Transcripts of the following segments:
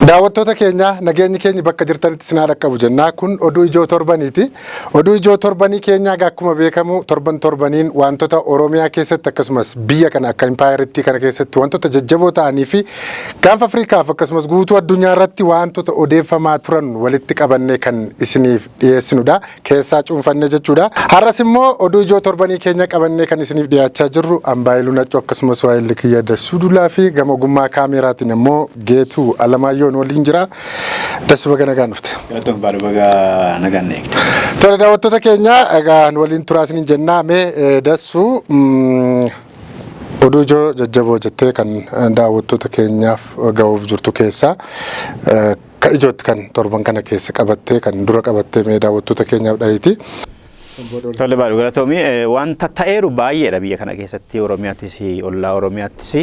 Daawwattoota keenya, nageenyi keenya bakka jirtanitti isin haa dhaqqabu jennaa. Kun oduu ijoo torbaniiti. Oduu ijoo torbanii keenyaa egaa akkuma beekamu torban torbaniin wantoota Oromiyaa keessatti akkasumas biyya kana akka impaayeritti kana keessatti wantoota jajjaboo ta'anii fi gaanfa Afrikaaf akkasumas guutuu addunyaa irratti wantoota odeeffamaa turan walitti qabannee kan isiniif dhiyeessinudha. Keessaa cuunfannee jechuudha. Har'as immoo oduu ijoo torbanii keenya qabannee kan isiniif dhiyaachaa jirru Ambaayiluu Naccoo akkasumas Waayilli Kiyya Dassuu Dulaa fi gama ogummaa kaameeraatiin immoo Geetuu Alamaayyoon waliin jira. Dassuu, baga nagaan dhufte. Galatoon baaduu, baga nagaan eegde. Tole, daawwattoota keenya, egaa nu waliin turaa isiniin jennaa. Mee Dassuu, oduu ijoo jajjaboo jettee kan daawwattoota keenyaaf ga'uuf jirtu keessaa ka ijootti kan torban kana keessa qabattee kan dura qabattee mee daawwattoota keenyaaf dhahiiti. Tole baaduu, galatoomi. Wanta ta'eeru baay'eedha biyya kana keessatti, Oromiyaattis ollaa Oromiyaattis.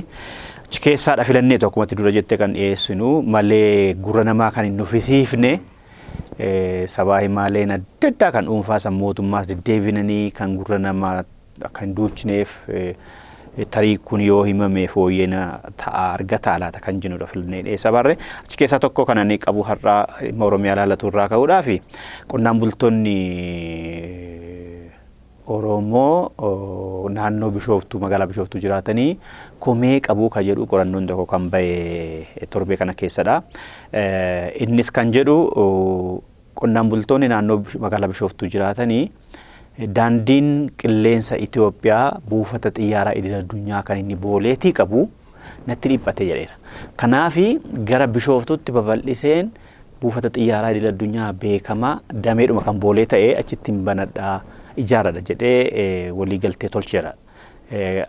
Achi keessaadha filannee tokkumatti dura jettee kan dhiyeessinu malee gurra namaa kan hin nuffisiifne, sabaa himaaleen adda addaa kan dhuunfaa san mootummaas deddeebinanii kan gurra namaa akka hin duuchineef, tarii kun yoo himame fooyyena ta'a argata laata kan jennudha filannee dhiyeessaa barre. Achi keessaa tokko kan ani qabu har'aa dhimma Oromiyaa ilaallatu irraa ka'uudhaa fi qonnaan bultoonni Oromoo naannoo Bishooftuu, magaalaa Bishooftuu jiraatanii komee qabuu ka jedhu qorannoon tokko kan bahe torbee kana keessadha. Innis kan jedhu qonnaan bultoonni naannoo magaalaa Bishooftuu jiraatanii daandiin qilleensa Itoophiyaa buufata xiyyaaraa idil addunyaa kan inni Booleetii qabu natti dhiphate jedheera. Kanaafi gara Bishooftuutti babal'iseen buufata xiyyaaraa idil addunyaa beekamaa dameedhuma kan Boolee ta'ee achitti hin banadhaa, ijaaradha jedhee waliigaltee tolcheera.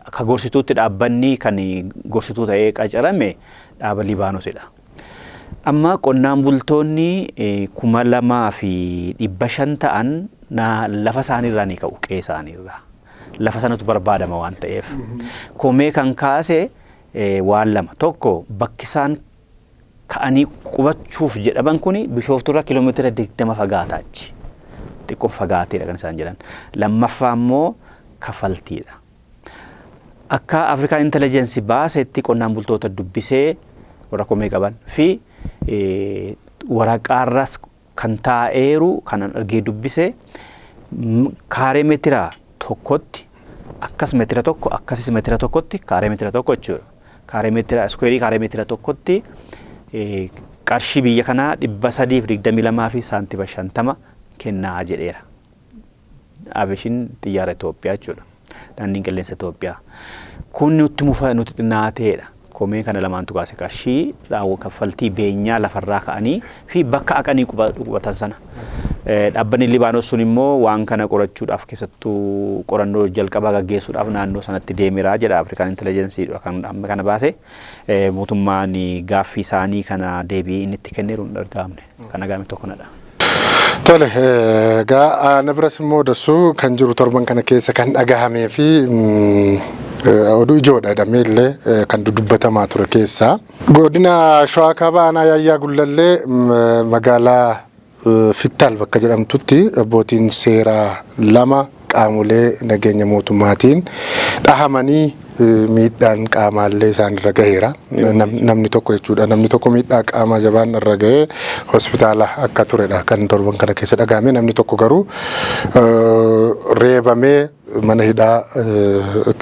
Akka gorsituutti dhaabbanni kan gorsituu ta'ee qacarame dhaaba Libaanosidha. Amma qonnaan bultoonni 2500 ta'an lafa isaaniirraa ni ka'u, qe'ee isaaniirraa. Lafa sanatu barbaadama waan ta'eef. Komee kan kaase waan lama. Tokko, bakki isaan ka'anii qubachuuf jedhaman kuni Bishooftuurraa kiiloomeetira 20 fagaata achi. Xiqqoo fagaateedha kan isaan jedhan. Lammaffaa immoo kafaltiidha. Akka African Intelligence baasetti qonnaan bultoota dubbisee warra komee qaban fi waraqaarras kan taa'eeru kanan argee dubbise, kaaree meetira tokkotti akkas meetira tokko akkasis meetira tokkotti kaaree meetira tokko jechuudha. Kaaree meetira iskuweerii kaaree meetira tokkotti qarshii biyya kanaa 322 fi saantima 50 kennaa jedheera. Aviation xiyyaara Itoophiyaa jechuudha. Daandiin qilleensa Itoophiyaa. Kun nutti mufa nutti xinnaateedha. Komee kana lamaantu kaase: qarshii raawwa kaffaltii beenyaa lafarraa ka'anii fi bakka aqanii qubatan sana. Dhaabbanni Libaanos sun immoo waan kana qorachuudhaaf, keessattuu qorannoo jalqabaa gaggeessuudhaaf naannoo sanatti deemeera jedha African Intelligence kan amma kana baase. Mootummaan gaaffii isaanii kana deebii inni itti kenneeru hin argamne. Kan dhagahame tokko kanadha. Tole, egaa na biras immoo Dassuu kan jiru torban kana keessa kan dhagahamee fi oduu ijoodha jedhamee illee kan dudubbatamaa ture keessaa. Godina Shawaa Kaabaa, aanaa Yaayyaa Gullallee, magaalaa Fittaal bakka jedhamtutti abbootiin seeraa lama qaamolee nageenya mootummaatiin dhahamanii miidhaan qaamaallee isaan irra gaheera. Namni tokko jechuudha. Namni tokko miidhaa qaamaa jabaan irra gahee hospitaala akka turedha kan torban kana keessa dhagahame. Namni tokko garuu reebamee mana hidhaa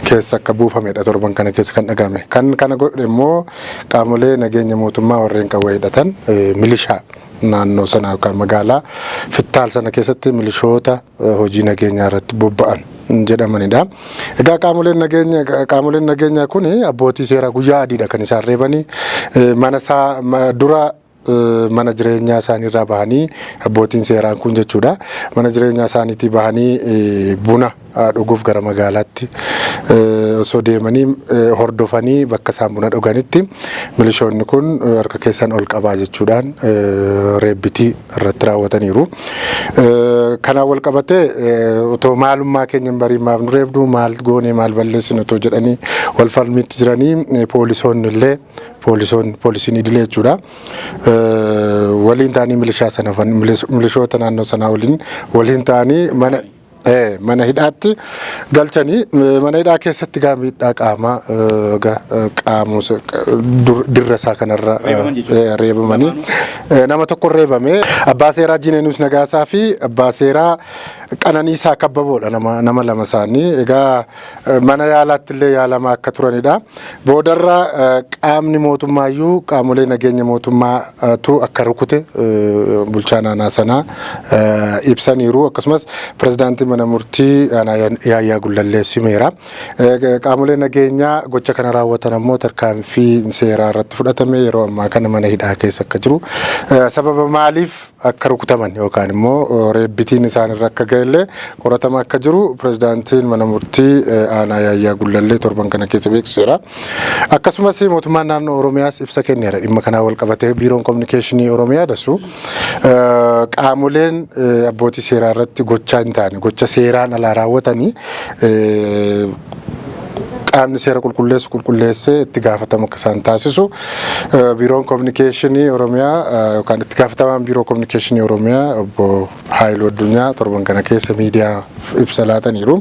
keessa akka buufamedha torban kana keessa kan dhagahame. Kan kana godhe immoo qaamolee nageenya mootummaa warreen qawwee hidhatan, milishaa naannoo sana yookaan magaalaa Fittaal sana keessatti milishoota hojii nageenyaa irratti bobba'an jedhamanidha. Egaa qaamoleen nageenyaa kun abbootii seeraa guyyaa adiidha kan isaan reebanii. Mana isaa dura mana jireenyaa isaaniirraa bahanii, abbootiin seeraan kun jechuudha. Mana jireenyaa isaaniitii bahanii buna dhuguuf gara magaalaatti osoo deemanii hordofanii bakka isaan buna dhuganitti milishoonni kun harka keessan ol qabaa jechuudhaan reebbitii irratti raawwataniiru. Kanaan wal qabatee otoo maalummaa keenya hin bariin maaf nu reebdu, maal goonee, maal balleessine otoo jedhanii wal falmiitti jiranii, poolisoonni illee, poolisoonni, poolisiin idilee jechuudha, waliin ta'anii milishaa sana, milishoota naannoo sanaa waliin ta'anii mana Mana hidhaatti galchanii mana hidhaa keessatti gaa miidhaa qaamaa qaamusa dirra isaa kanarra reebamanii nama tokko reebame. Abbaa seeraa Jineenus Nagaasaa fi abbaa seeraa Qananiisaa Kabbaboodha, nama lama isaanii. Egaa mana yaalaatti illee yaalamaa akka turanidha. Boodarra qaamni mootummaayyuu qaamolee nageenya mootummaatu akka rukute bulchaa naannaa sanaa ibsaniiru. Akkasumas pirezidaantii mana murtii aanaa Yaayyaa Gullallee simeera. Qaamolee nageenyaa gocha kana raawwatan ammoo tarkaanfii seeraa irratti fudhatame yeroo ammaa kana mana hidhaa keessa akka jiru, sababa maaliif akka rukutaman yookaan immoo reebbitiin isaan irra akka ga'ellee qoratama akka jiru pirezidaantiin mana murtii aanaa Yaayyaa Gullallee torban kana keessa beeksiseera. Akkasumas mootummaan naannoo Oromiyaas ibsa kenneera dhimma kanaa wal qabatee. Biiroon kominikeeshinii Oromiyaa dasu qaamoleen abbootii seeraa irratti gochaa hin taane, gocha seeraan alaa raawwatanii, qaamni seera qulqulleessu qulqulleessee itti gaafatamu akka isaan taasisu biiroon kominikeeshinii Oromiyaa yookaan itti gaafatamaan biiroo kominikeeshinii Oromiyaa obbo Haayiluu Addunyaa torban kana keessa miidiyaa ibsa laataniiru.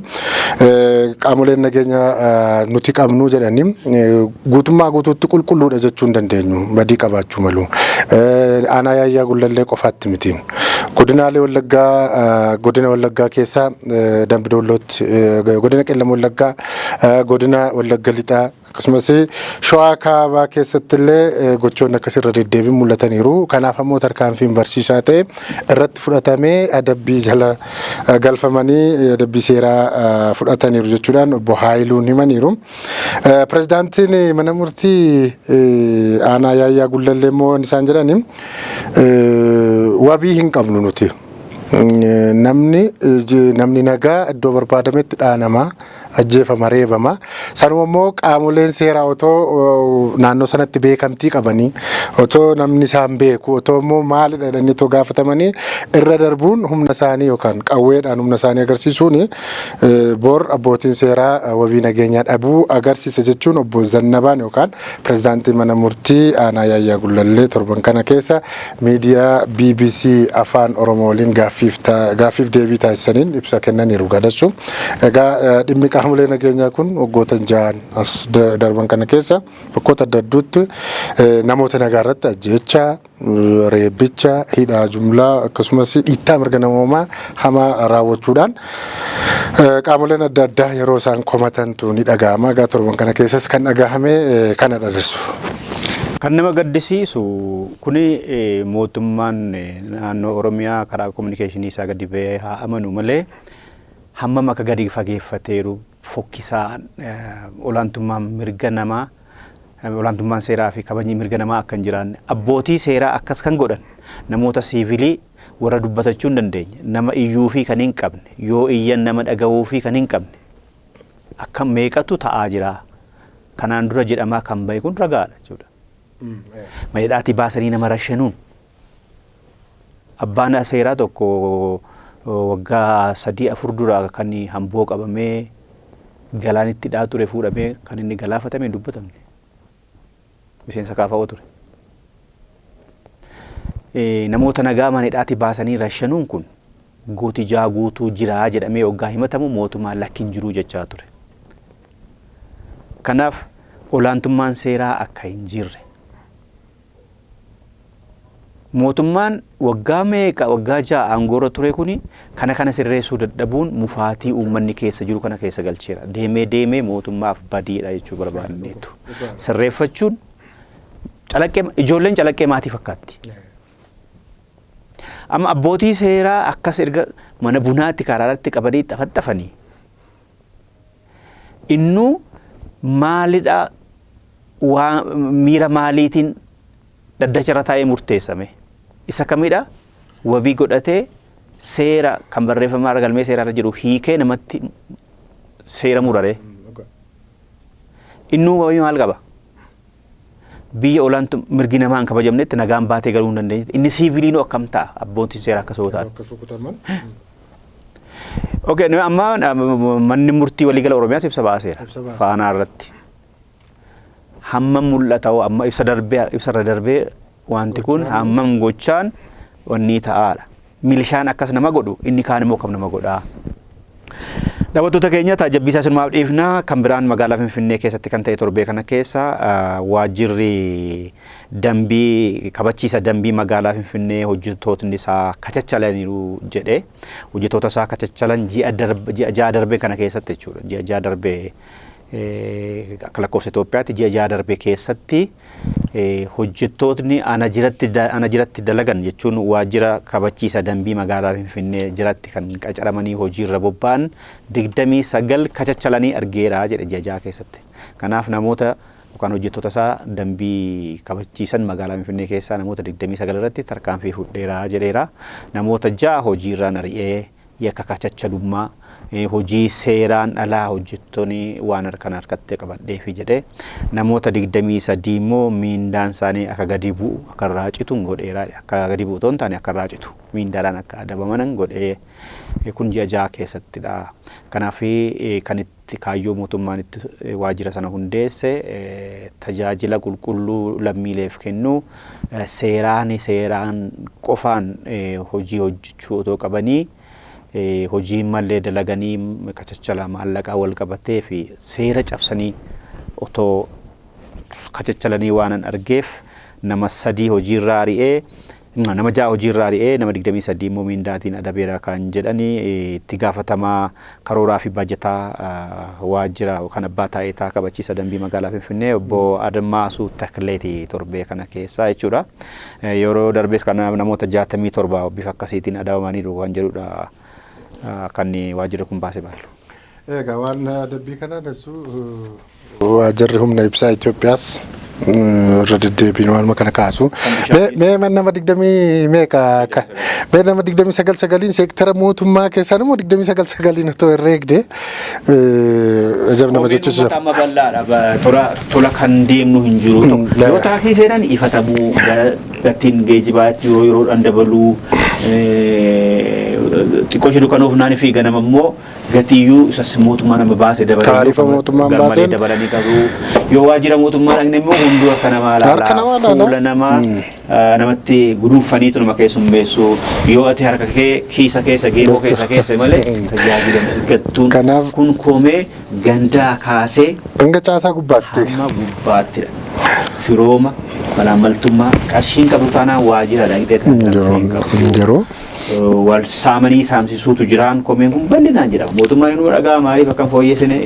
Qaamoleen nageenya nuti qabnu jedhanii guutummaa guutuutti qulqulluudha jechuu hin dandeenyu, badii qabaachuu malu. Aanaa Yaayyaa Gullallee qofaatti miti. Godinaalee Wallaggaa, godina Wallaggaa keessaa Dambi Dollootti, godina Qellam Wallaggaa, godina Wallagga Lixaa, akkasumas Shawaa Kaabaa keessatti illee gochoonni akkasirra deddeebiin mul'ataniiru. Kanaaf ammoo tarkaanfiin barsiisaa ta'e irratti fudhatamee adabbii jala galfamanii adabbii seeraa fudhataniiru jechuudhaan obbo Haayiluun himaniiru. Pirezidaantiin mana murtii aanaa Yaayyaa Gullallee immoo isaan jedhani, wabii hin qabnu nuti. Namni nagaa iddoo barbaadametti dhaanama, ajjeefama, reebama. Sanuma immoo qaamoleen seeraa otoo naannoo sanatti beekamtii qabanii, otoo namni isaan beeku, otoo immoo maalidha jedhanii otoo gaafatamanii irra darbuun humna isaanii yookaan qawweedhaan humna isaanii agarsiisuun bor abbootiin seeraa wabii nageenyaa dhabuu agarsiisa jechuun obbo Zannabaan yookaan pirezidaantii mana murtii aanaa Yaayyaa Gullallee torban kana keessa miidiyaa BBC Afaan Oromoo waliin gaaffiif deebii taasisaniin ibsa kennaniiru gadachuu. Egaa dhimmi qaamolee nageenyaa kun waggoota 6n as darban kana keessa bakkoota adda addaatti namoota nagaa irratti ajjeechaa, reebbicha, hidhaa jumlaa, akkasumas dhiittaa mirga namoomaa hamaa raawwachuudhaan qaamoleen adda addaa yeroo isaan komatantu ni dhaga'ama. Egaa torban kana keessas kan dhagahame kana dhageessu. Kan nama gaddisiisu kuni mootummaan naannoo Oromiyaa karaa kominikeeshinii isaa gadi ba'ee haa amanu malee, hammam akka gadi fageeffateeru fokkisaa olaantummaan mirga namaa, olaantummaan seeraa fi kabajni mirga namaa akka hin jiraanne, abbootii seeraa akkas kan godhan namoota siivilii warra dubbatachuu hin dandeenye, nama iyyuu fi kan hin qabne, yoo iyyan nama dhaga'uu fi kan hin qabne akka meeqatu ta'aa jira. Kanaan dura jedhamaa kan bahe kun ragaadha jechuudha. Mana baasanii nama rashanuun, abbaan seeraa tokko waggaa 3 4 dura kan hamboo qabamee galaanitti hidhaa ture fuudhamee kan inni galaafatame hin dubbatamne. Miseensa KFO ture. Namoota nagaa mana hidhaatii baasanii rashanuun kun gooti jaa guutuu jiraa jedhamee waggaa himatamu mootummaan lakki hin jiruu jechaa ture. Kanaaf olaantummaan seeraa akka hin jirre, mootummaan waggaa meeqa, waggaa 6 aangoorra ture kuni kana sirreessuu dadhabuun mufaatii uummanni keessa jiru kana keessa galcheera. Deemee deemee mootummaaf badiidha jechuu barbaanneetu. Sirreeffachuun calaqqee ijoolleen calaqqee maatii fakkaatti. Amma abbootii seeraa akkas erga mana bunaatti karaarratti qabanii xafaxafanii, innuu maalidha, waa miira maaliitiin dhaddacharra taa'ee murteessame? Isa kamidha wabii godhatee seera kan barreeffamaa galmee seeraarra jiru hiikee namatti seera muraree? Innuu wabii maal qaba? Biyya olaantu mirgi namaa hin kabajamnetti nagaan baatee galuu hin dandeenye inni siiviliinuu akkam ta'a abbootiin seeraa akkas yoo ta'an? Okay, amma manni murtii waliigala Oromiyaas ibsa baaseera. Faanaa irratti. Hammam mul'ata hoo amma ibsa darbee, ibsarra darbee wanti kun hammam gochaan wanni ta'aadha? Milishaan akkas nama godhu, inni kaan immoo kam nama godhaa? Daawwattoota keenya, taajabbiisaa sinumaaf dhiifna. Kan biraan magaalaa Finfinnee keessatti kan ta'e torbee kana keessa waajjirri dambii kabachiisa dambii magaalaa Finfinnee hojjettootni isaa kachachalaniiru jedhe. Hojjettoota isaa kachachalan ji'a 6 darbe kana keessatti jechuudha. Ji'a 6 darbe, akka lakkoofsa Itoophiyaatti ji'a 6 darbe keessatti, hojjettootni ana jiratti dalagan jechuun waajjira kabachiisa dambii magaalaa Finfinnee jiratti kan qacaramanii hojiirra bobba'an 29 kachachalanii argeera jedhe ji'a 6 keessatti. Kanaaf namoota yookaan hojjettoota isaa dambii kabachiisan magaalaa Finfinnee keessaa namoota 29 irratti tarkaanfii fudheera jedheera. Namoota 6 hojiirraan ari'ee yakka kachachalummaa, hojii seeraan alaa hojjettoonni waan harkaan harkatti qabadheefi jedhee, namoota 23 immoo miindaan isaanii akka gadi bu'u, akka irraa citu godheera. Akka gadi bu'u otoo hin taane akka irraa citu, miindaadhaan akka adabaman godhee. Kun ji'a 6 keessattidha. Kanaaf kan itti kaayyoo mootummaan itti waajjira sana hundeesse tajaajila qulqulluu lammiileef kennu, seeraan seeraan qofaan hojii hojjechuu otoo qabanii hojii malee dalaganii kachachala maallaqaa wal qabatee fi seera cabsanii otoo kachachalanii waan argeef nama 3 hojiirraa ari'ee, nama 6 hojiirraa ari'ee, nama 23 immoo miindaatiin adabeera kan jedhanii itti gaafatamaa karooraa fi baajataa waajjira yookaan abbaa taayitaa kabachiisa dambii magaalaa Finfinnee obbo Admaasuu Takleeti torbee kana keessa jechuudha. Yeroo darbees kan namoota 67 bifa akkasiitiin adabamaniiru kan jedhudha kan waajjirri kun baasee baalu. Egaa waan adabbii kana dasuu waajjirri humna ibsaa Itoophiyaas irra deddeebiin waanuma kana kaasu. Mee nama digdamii meeqa, mee nama 29 sagaliin seektara mootummaa keessaan immoo 29 sagaliin otoo herreegde ajab nama jechiisa. Uummata amma bal'aadha. Tola tola kan deemnu hin jiru. Yoo taaksii seenan ifatamuu, gatiin geejibaatti yeroo yeroodhaan dabaluu, xiqqoo ishee dukkanuuf fi ganama immoo gatiyyuu isas mootummaa nama baase dabalanii Taarifa mootummaan garmalee baaseen. dabalanii qabu. Yoo waajjira mootummaa dhaqne immoo hunduu harka namaa Harka laala. namaa laala. Fuula namaa namatti guduunfaniitu nama keessummeessu. Yoo ati harka kee kiisa keessa, geeboo keessa keessa malee tajaajila argattuun kun komee gandaa kaasee Hanga caasaa gubbaatti. hamma gubbaattidha. Firooma, malaamaltummaa, qarshiin qabu taanaan waajjira dhaqxee Hin jiru. Wal saamanii saamsisuutu jiraan, komeen kun bal'inaan jedhama. Mootummaan inni dhagaa maaliif akkam fooyyessine?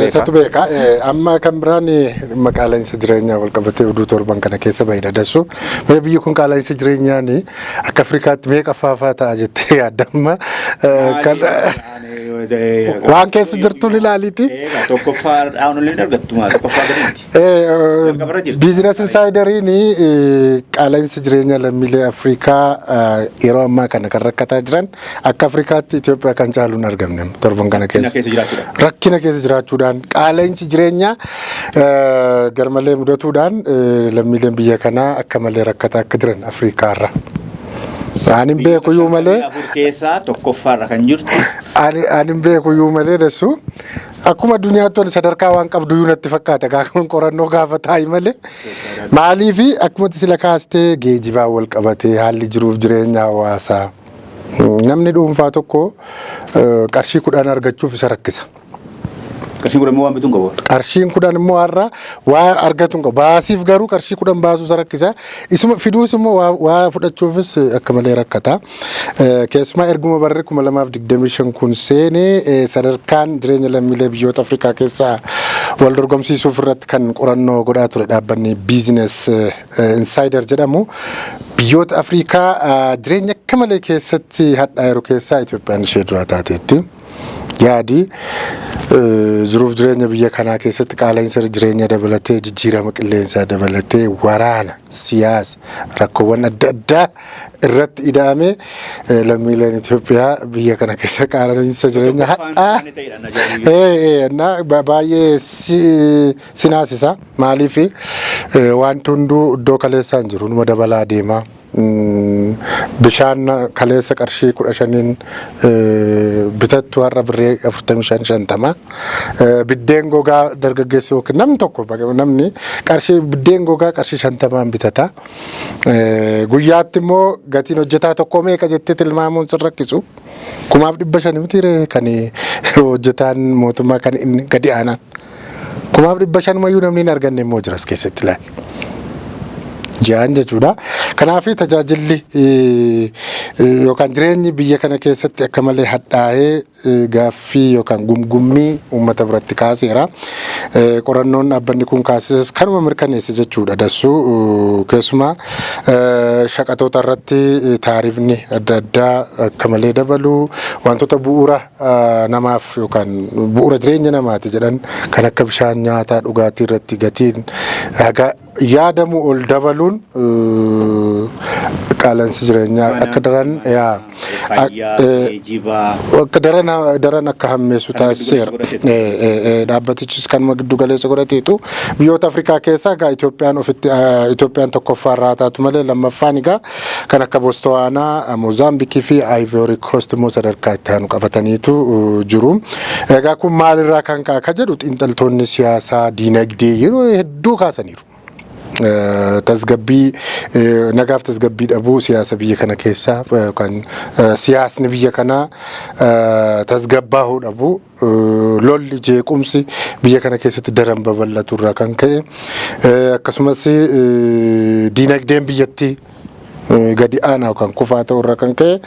Isatu beeka. Amma kan biraan dhimma qaala'insa jireenyaa wal qabatee oduu torban kana keessa bahee dassu. Mee biyyi kun qaala'insa jireenyaan akka Afrikaatti meeqa faafaa ta'a jettee yaadda amma? Waan keessa jirtuun ilaaliiti. Tokkoffaa dhaanollee argattu maal, tokkoffaa gaditti. Jalqabarra jirti. Business Insideriin qaala'insa jireenya lammiilee Afrikaa yeroo ammaa kana kan rakkataa jiran akka Afrikaatti Itoophiyaa kan caalu hin argamne torban kana Rakkina keessa. keessa jiraachuudha. Rakkina keessa jiraachuudhaan, qaala'insi jireenyaa garmalee mudatuudhaan lammiileen biyya kanaa akka malee rakkataa akka jiran Afrikaarra. Ani hin beeku iyyuu malee. 54 keessaa tokkoffaarra kan jirtu. Ani hin beeku iyyuu malee dassu. Akkuma addunyaatti ol sadarkaa waan qabdu iyyuu natti fakkaata gaafa qorannoo gaafa taa'i malee. Maaliifi akkuma sila kaastee geejibaan wal qabatee haalli jiruuf jireenya hawaasaa. Namni dhuunfaa tokko qarshii 10 argachuuf isa rakkisa. Qarshii 10 immoo waan bituun qabu. Qarshiin 10 immoo har'a waa argatu hin qabu. Baasiif garuu qarshii 10 baasuu isa rakkisa. Isuma fiduus immoo waa fudhachuufis akka malee rakkata. Keessumaa erguma barri 2025 kun seenee sadarkaan jireenya lammiilee biyyoota Afrikaa keessaa wal dorgomsiisuuf irratti kan qorannoo godhaa ture dhaabbanni Business Insider jedhamu biyyoota Afrikaa jireenya akka malee keessatti hadhaa jiru keessaa Itoophiyaan ishee duraa taateetti. Yaadi jiruuf jireenya biyya kanaa keessatti qaala'insa jireenya dabalatee, jijjiirama qilleensaa dabalatee, waraana, siyaasa, rakkoowwan adda addaa irratti ida'amee lammiileen Itoophiyaa biyya kana keessa qaala'insa jireenya hadhaa baay'ee sinaasisa. Maaliif wanti hunduu iddoo kaleessaa hin jiru, numa dabalaa deema. Bishaan kaleessa qarshii 15n bitattu har'a birrii 45, 50. Biddeen gogaa dargaggeessi yookiin namni tokko, namni qarshii biddeen gogaa qarshii 50n bitata. Guyyaatti immoo gatiin hojjetaa tokkoo meeqa jettee tilmaamuun sin rakkisu. 1500 miti kan hojjetaan mootummaa kan inni gadi aanaan. 1500 mayyuu namni hin arganne immoo jira as keessatti ilaali. Ji'aan jechuudha. Kanaaf tajaajilli yookaan jireenyi biyya kana keessatti akka malee hadhaa'ee gaaffii yookaan gumgummii uummata biratti kaaseera. Qorannoon dhaabbanni kun kaasises kanuma mirkaneesse jechuudha. Dassuu keessumaa shaqatoota irratti taarifni adda addaa akka malee dabalu, wantoota bu'uura namaaf yookaan bu'uura jireenya namaati jedhan kan akka bishaan, nyaataa, dhugaatii irratti gatiin haga yaadamu ol dabaluun qaala'insi jireenyaa akka daran akka daran daran akka hammeessu taasiseera. Dhaabbatichis kanuma giddu galeessa godhateetu biyyoota Afrikaa keessaa egaa Itoophiyaan ofitti Itoophiyaan tokkoffaa irraa taatu malee lammaffaan egaa kan akka Boostwaanaa, Moozaambiikii fi Ivory Coast immoo sadarkaa itti aanu qabataniitu jiru. Egaa kun maalirraa kan ka'a ka jedhu xiinxaltoonni siyaasaa, diinagdee yeroo hedduu kaasaniiru. Tasgabbii, nagaaf tasgabbii dhabuu siyaasa biyya kana keessaa yookaan siyaasni biyya kanaa tasgabbaa'uu dhabuu, lolli, jeequmsi biyya kana keessatti daran babal'atu irraa kan ka'e, akkasumas diinagdeen biyyattii gadi aanaa yookaan kufaa ta'uu irraa kan ka'e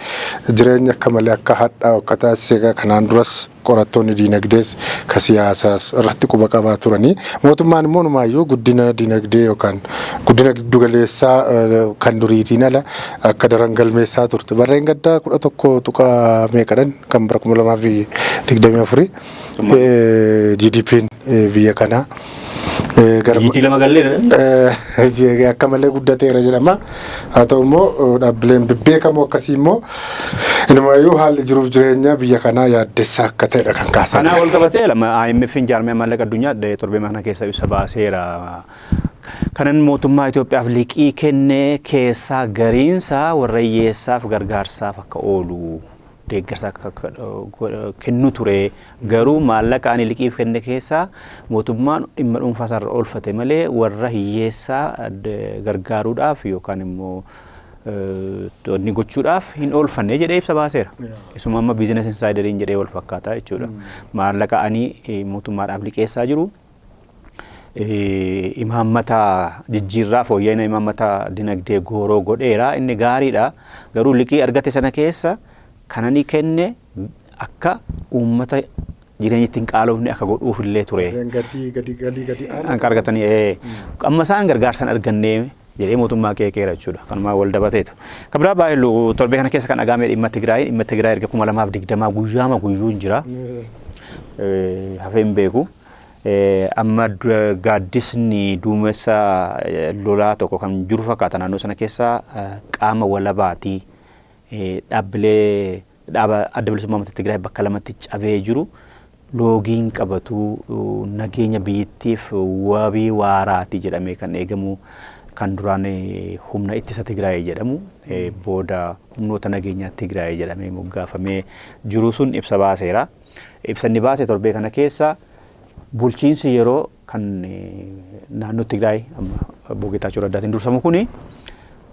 jireenya akka malee akka hadhaa'u akka taasise kanaan duras qorattoonni diinagdees ka siyaasaas irratti quba qabaa turanii. Mootummaan immoo numaayyuu guddina diinagdee yookaan guddina giddugaleessaa kan duriitiin ala akka daran galmeessaa turte. Barreen gaddaa 11 tuqaa meeqadhan kan bara 2024 GDP'n biyya kanaa. Jiitii lama galleedha. Akka malee guddateera jedhama. Haa ta'u immoo dhaabbileen bebbeekamoo akkasii immoo inumaayyuu haalli jiruuf jireenya biyya kanaa yaaddessaa akka ta'edha kan kaasaa Kanaa wal qabatee lama IMF'n, jaarmee maallaqa addunyaa, torbee kana keessa ibsa baaseera. Kanan mootummaa Itoophiyaaf liqii kenne keessaa gariinsaa warra hiyyeessaaf gargaarsaaf akka oolu deeggarsa akka kennu ture, garuu maallaqa ani liqiif kenne keessaa mootummaan dhimma dhuunfaa isaarra oolfate malee warra hiyyeessaa gargaaruudhaaf yookaan immoo inni gochuudhaaf hin oolfanne jedhee ibsa baaseera. Isuma amma Business Insideriin jedhee wal fakkaataa jechuudha. Maallaqa ani mootummaadhaaf liqeessaa jiru imaammata jijjiirraa fooyya'ina imaammata dinagdee gooroo godheera, inni gaariidha, garuu liqii argate sana keessa kanani kenne akka uummata jireenya ittiin qaalofne akka godhuuf illee ture. Akka argatanii amma isaan gargaarsan argannee jedhee mootummaa qeeqeera jechuudha. Kanumaa wal dabateetu. Kan biraa baay'ee torbee kana keessa kan dhagaame dhimma Tigraay. Dhimma Tigraay erga 2020 guyyaama guyyuun jira. Hafee hin beeku. Amma gaaddisni duumessa lolaa tokko kan jiru fakkaata naannoo sana keessa. Qaama walabaatii dhaabbilee dhaaba Adda Bilisummaa Uummata Tigraay bakka lamatti cabee jiru loogiin qabatu, nageenya biyyattiif wabii waaraati jedhamee kan eegamu, kan duraan humna ittisa Tigraay jedhamu booda humnoota nageenyaa Tigraay jedhamee moggaafamee jiru sun ibsa baaseera. Ibsa inni baase torbee kana keessa bulchiinsi yeroo kan naannoo Tigraay amma obbo Geetaachoo Raddaatiin dursamu kuni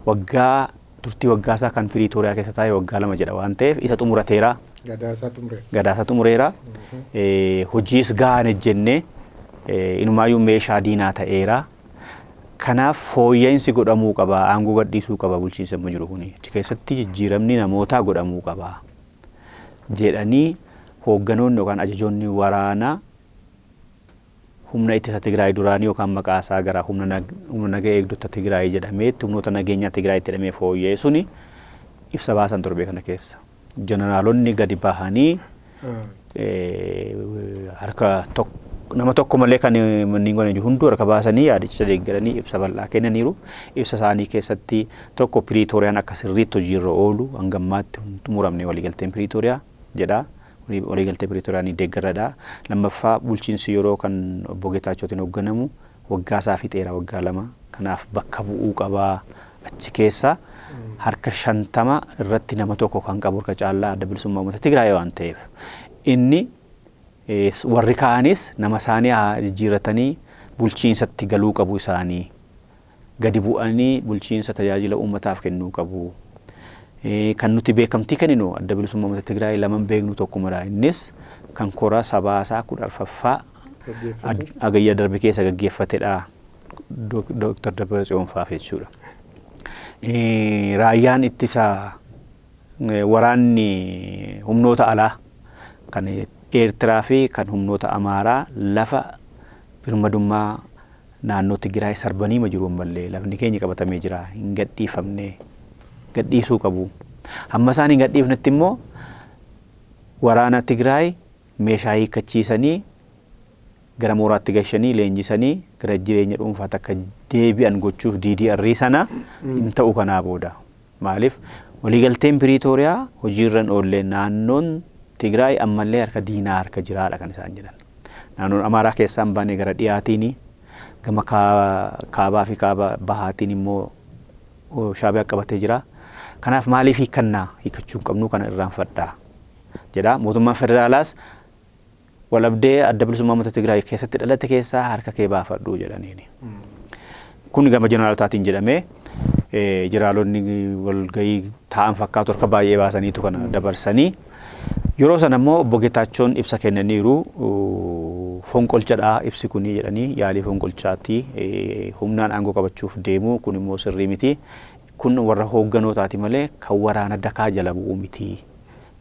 waggaa turtii waggaa isaa kan Piriitooriyaa keessa taa'e waggaa 2 jedha waan ta'eef isa xumurateera. Gadaasaa xumure. Gadaasaa xumureera. Hojiis gahaan hojjennee inumaayyuu meeshaa diinaa ta'eera. Kanaaf fooyya'insi godhamuu qaba. Aangoo gadhiisuu qaba bulchiinsa amma jiru kuni. Achi keessatti jijjiiramni namootaa godhamuu qaba jedhanii hoogganoonni yookaan ajajoonni waraanaa humna ittisa Tigraay duraanii yookaan maqaa isaa gara humna naga eegdota Tigraay jedhameetti, humnoota nageenyaa Tigraayitti jedhamee fooyya'e suni ibsa baasan torbee kana keessa. Jeneraalonni gadi bahanii harka nama tokko malee kan inni godhan hunduu harka baasanii yaadicha deeggaranii ibsa bal'aa kennaniiru. Ibsa isaanii keessatti tokko Piriitooriyaan akka sirriitti hojiirra oolu, hanga ammaatti hin xumuramne waliigalteen Piriitooriyaa jedha. Waliigaltee Piriitooriyaa ni deeggarradha. Lammaffaa, bulchiinsi yeroo kan obbo Geetaachootiin hoogganamu waggaa isaa fixeera, waggaa 2. Kanaaf bakka bu'uu qabaa. Achi keessa harka 50 irratti nama tokko kan qabu harka caalaa Adda Bilisummaa Uummata Tigraay waan ta'eef, inni warri ka'anis nama isaanii haa jijjiirratanii bulchiinsatti galuu qabu, isaanii gadi bu'anii bulchiinsa tajaajila uummataaf kennuu qabu. Kan nuti beekamtii kenninu Adda Bilisummaa Uummata Tigraay lama beeknu tokkumadha. Innis kan kora sabaasaa 14ffaa Hagayya darbe keessa gaggeeffatedha. Dooktar Dabratsiyoon faaf jechuudha. Raayyaan ittisa waraanni humnoota alaa kan Eertiraa fi kan humnoota Amaaraa lafa birmadummaa naannoo Tigraay sarbanii ma jiru, ammallee lafni keenya qabatamee jira, hin gadhiifamne, gadhiisuu qabu. Hamma isaan hin gadhiifnetti immoo waraana Tigraay meeshaa hiikkachiisanii gara mooraatti gashanii leenjisanii gara jireenya dhuunfaatti akka deebi'an gochuuf DDR sana hin ta'u kanaa booda. Maaliif, waliigalteen Piriitooriyaa hojiirra hin oolle, naannoon Tigraay ammallee harka diinaa harka jiraadha kan isaan jedhan. Naannoon Amaaraa keessaa hin baane gara dhiyaatiin, gama kaabaa fi kaaba bahaatiin immoo Shaabiyaa qabatee jira. Kanaaf maaliif hiikkannaa hiikkachuu hin qabnu, kana irraanfadhaa jedha. Mootummaan federaalaas walabdee Adda Bilisummaa Uummata Tigraay keessatti dhalate keessaa harka kee baafadhu jedhaniini. Kun gama jeneraalotaatiin jedhamee, jeneraalonni walgahii taa'an fakkaatu harka baay'ee baasaniitu kana dabarsanii. Yeroo sana immoo obbo Geetaachoon ibsa kennaniiru, fonqolchadha ibsi kuni jedhanii, yaalii fonqolchaatti, humnaan aangoo qabachuuf deemu, kun immoo sirrii miti. Kun warra hoogganootaati malee kan waraana dakaa jala bu'u miti.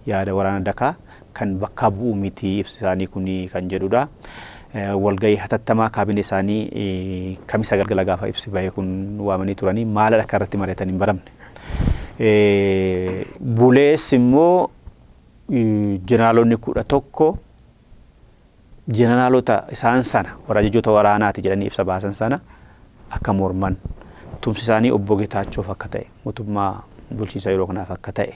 Yaada waraana dakaa kan bakka bu'u miti ibsi isaanii kuni kan jedhudha. Walgahii hatattamaa kaabinee isaanii Kamisa galgala gaafa ibsi bahe kun waamanii turanii maal akka irratti mari'atan hin baramne. Bulees immoo jeneraalonni 11 jeneraalota isaan sana warra ajajoota waraanaati jedhanii ibsa baasan sana akka morman, tumsi isaanii obbo Geetaachoof akka ta'e, mootummaa bulchiinsa yeroo kanaaf akka ta'e,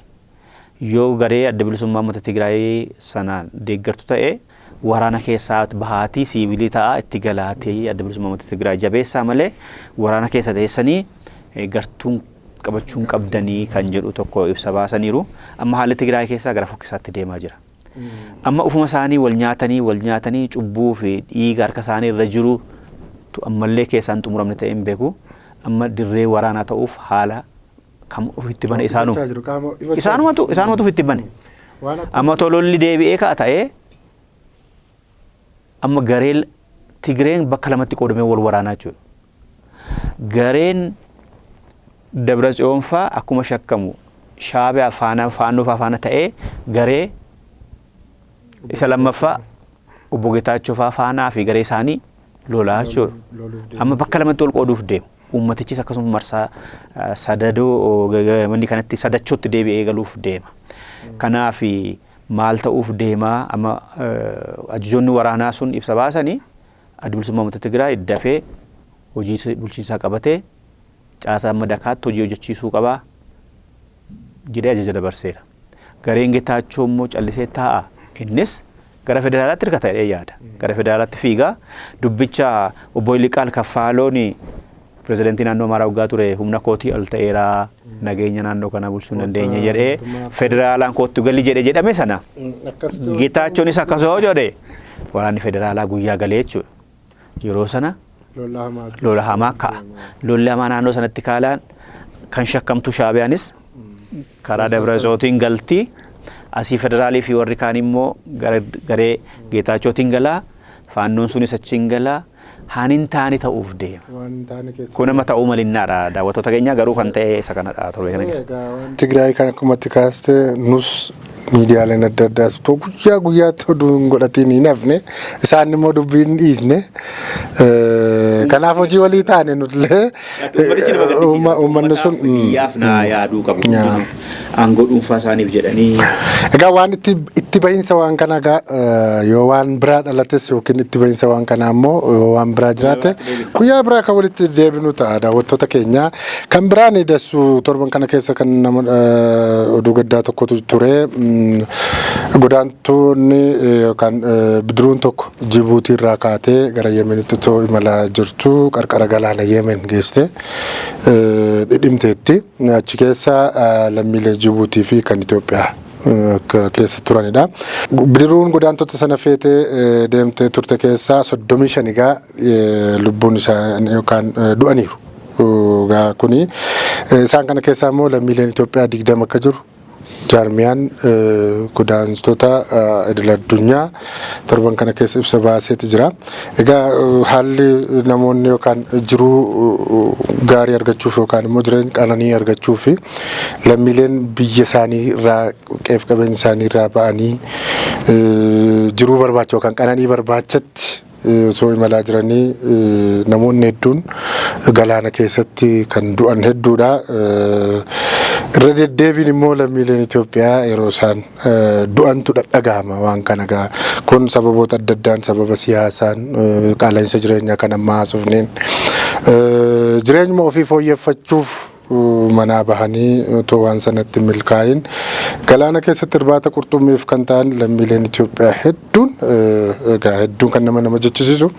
yoo garee Adda Bilisummaa Uummata Tigraay sanaan deeggartu ta'e waraana keessaa bahaatii siivilii ta'a, itti galaatii Adda Bilisummaa Uummata Tigraay jabeessaa malee waraana keessa teessanii gartuun qabachuun qabdanii kan jedhu tokko ibsa baasaniiru. Amma haalli Tigraay keessaa gara fokkisaatti deemaa jira. Amma ufuma isaanii wal nyaatanii wal nyaatanii, cubbuu fi dhiiga harka isaanii irra jiru ammallee keessaan xumuramne ta'e hin beeku. Amma dirree waraanaa ta'uuf haala kam ofitti bane isaanuma. Isaanumatu ofitti bane. Amma tololli deebi'ee ka'a ta'ee, amma garee Tigreen bakka lamatti qoodamee wal waraanaa jechuudha. Gareen Dabra Tsiyoon fa'aa akkuma shakkamu Shaabiyaa faana, Faannoo fa'aa faana ta'ee, garee isa lammaffaa obbo Geetaachoo fa'aa faanaa fi garee isaanii lolaa jechuudha. Amma bakka lamatti wal qooduuf deemu. Uummatichis akkasuma marsaa sadadoo manni kanatti sadachootti deebi'ee galuuf deema. Kanaaf maal ta'uuf deemaa? Amma ajajoonni waraanaa sun ibsa baasanii, Adda Bilisummaa Uummata Tigraay dafee hojii bulchiinsaa qabatee caasaa madakaatti hojii hojjechiisuu qabaa jedhee ajaja dabarseera. Gareen Getaachoo immoo callisee taa'a. Innis gara federaalaatti hirkata jedhee yaada. Gara federaalaatti fiigaa. Dubbicha obbo Iliqaal Kaffaaloon, pirezidantii naannoo Amaaraa waggaa ture, humna kootii ol ta'eera, nageenya naannoo kanaa bulchuu hin dandeenye jedhee federaalaan kootti gali jedhe jedhame sana, Getaachoonis akkasuma jedhe, waraanni federaalaa guyyaa galee jechuudha. Yeroo sana lola hamaa ka'a. Lolli hamaa naannoo sanatti kaalaan kan shakkamtu Shaabiyaanis karaa Dabra Tsootiin galti. Asii federaalii fi warri kaan immoo garee Geetaachootiin galaa. Faannoon sunis achiin galaa. Haan taane ta'uuf deema. Kun amma ta'uu malinnaadha daawwattoota keenya, garuu kan ta'e isa kanadha torbee kana keessa. Tigraay kan akkumatti kaaste, nus miidiyaaleen adda addaas otoo guyyaa guyyaatti oduu hin godhatiin hin hafne, isaan immoo dubbii hin dhiisne. Kanaaf hojii walii taane nutillee uummanni sun biyyaaf naa yaaduu qabu. Aangoo dhuunfaa isaaniif jedhanii. Egaa waan itti bahinsa waan kanaa egaa yoo waan biraa dhalates yookiin itti bahinsa waan kanaa immoo yoo waan biraa jiraate guyyaa biraa kan walitti deebinu ta'a, daawwattoota keenya. Kan biraan dassu, torban kana keessa kan nama oduu gaddaa tokkotu ture. Godaantonni yookaan bidiruun tokko Jibuutii irraa kaatee gara Yemenitti otoo imalaa jirtu qarqara galaana Yemen geeste dhidhimteetti. Achi keessa lammiilee Jibuutii fi kan Itoophiyaa akka keessa turanidha. Bidiruun godaantota sana feetee deemtee turte keessaa 35 egaa lubbuun isaanii yookaan du'aniiru. Egaa kuni isaan kana keessaa immoo lammiileen Itoophiyaa 20 akka jiru jaarmiyaan godaantota idil addunyaa torban kana keessa ibsa baaseeti jira. Egaa haalli namoonni yookaan jiruu gaarii argachuuf yookaan immoo jireenya qananii argachuuf lammiileen biyya isaanii irraa qe'ee qabeenya isaanii irraa ba'anii jiruu barbaacha yookaan qananii barbaachatti osoo imalaa jiranii namoonni hedduun galaana keessatti kan du'an hedduudha. Irra deddeebiin immoo lammiileen Itoophiyaa yeroo isaan du'antu dhagahama waan kana gaa. Kun sababoota adda addaan, sababa siyaasaan, qaala'insa jireenyaa kan amma haasofneen, jireenyuma ofii fooyyeffachuuf manaa bahanii otoo waan sanatti milkaa'in galaana keessatti irbaata qurxummiif kan ta'an lammiileen Itoophiyaa hedduun, egaa hedduun kan nama jechisiisu,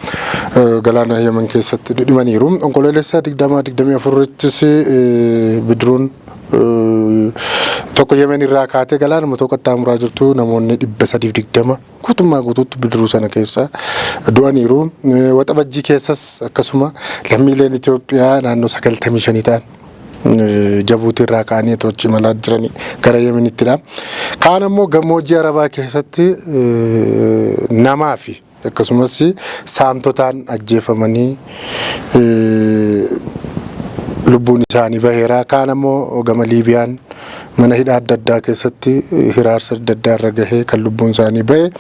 galaana Yemen keessatti dhidhimaniiru. Onkoloolessa 20 24ttis bidiruun tokko Yemen irraa kaatee galaanuma tokko qaxxaamuraa jirtu namoonni 320 guutummaa guutuutti bidiruu sana keessa du'aniiru. Waxabajjii keessas akkasuma lammiileen Itoophiyaa naannoo 95 ta'an Jabuutii irraa ka'anii otoo achi imalaa jiranii gara Yemenittidha. Kaan ammoo gammoojjii Arabaa keessatti namaa fi akkasumas saamtotaan ajjeefamanii lubbuun isaanii baheera. Kaan ammoo gama Liibiyaan mana hidhaa adda addaa keessatti hiraarsa adda addaa irra gahee kan lubbuun isaanii bahe